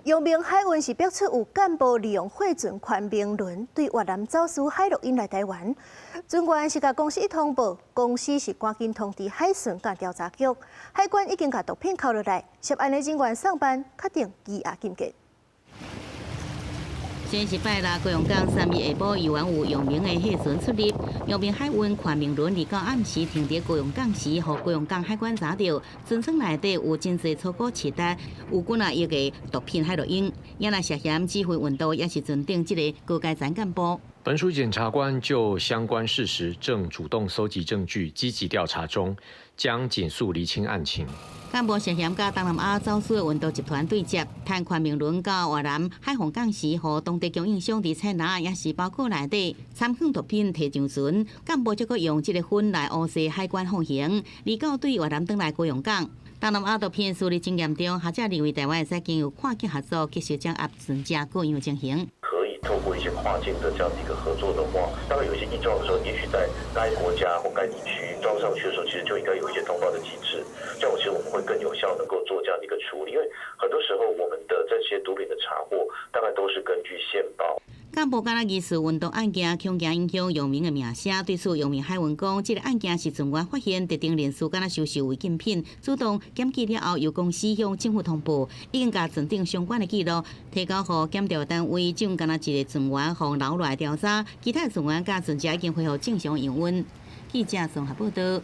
陽明海運是爆出有幹部利用貨船寬明輪對越南走私海洛因來台灣，船員是共公司通報，公司是趕緊通知海巡佮調查局，海關已經共毒品扣落來，涉案的人員送辦，確定羈押禁見。先是拜六，高雄港三日下晡，猶原有陽明的貨船出入，陽明海運寬明輪二九暗時停佇高雄港時，予高雄港海關查著，船艙內底有真濟粗估市值有幾若億的毒品海洛因，也若涉嫌指揮運毒，也是船頂這个高階層幹部。本署檢察官就相關事實正主動蒐集證據，積極調查中，將盡速釐清案情。幹部涉嫌佮東南亞走私的運毒集團對接，趁寬明輪到越南海防港時，予當地供應商佇菜籃抑是包裹內底摻放毒品提上船，幹部則閣用這个粉來烏紗海關放行，二九對越南轉來高雄港。東南亞毒品處理真嚴重，學者認為台灣會使經由跨境合作，及時掌握船隻各樣情形。可以透過一些跨境的這樣的一個合作的話，當有一些異狀的時候，也許在該國家或該地區裝上去的時候，其實就應該有一些通報的機制，這樣其實我們會更有效能夠做這樣的一個處理。因為很多時候我們的這些毒品的查獲，大概都是根據線報。幹部敢若疑似運毒案件，恐驚影響陽明的名聲。對此，陽明海運講，這个案件是船員發現特定人士敢若收受違禁品，主動檢舉了後，由公司向政府通報，已經共船頂相關的記錄提交予檢調單位，將敢若一个船員予留落來調查，其他船員佮船隻已經恢復正常營運。記者綜合報道。